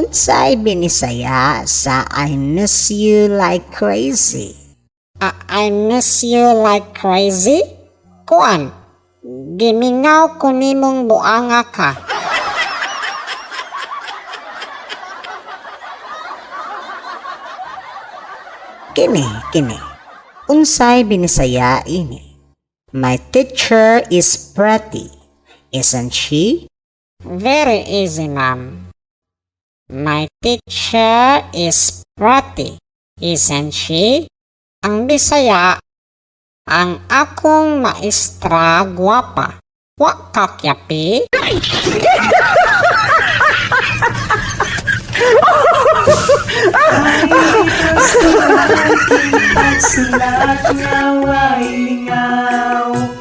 Unsay Binisaya sa "I miss you like crazy"? Ah, "I miss you like crazy"? Kuan, gimingaw ko nimong buanga ka. Kini, kini. Unsay Binisaya ini? "My teacher is pretty. Isn't she?" Very easy, ma'am. "My teacher is pretty. Isn't she?" Ang Bisaya, "Ang akong maestra gwapa. Wa ka kyapi?" Pagsulat nga way lingaw.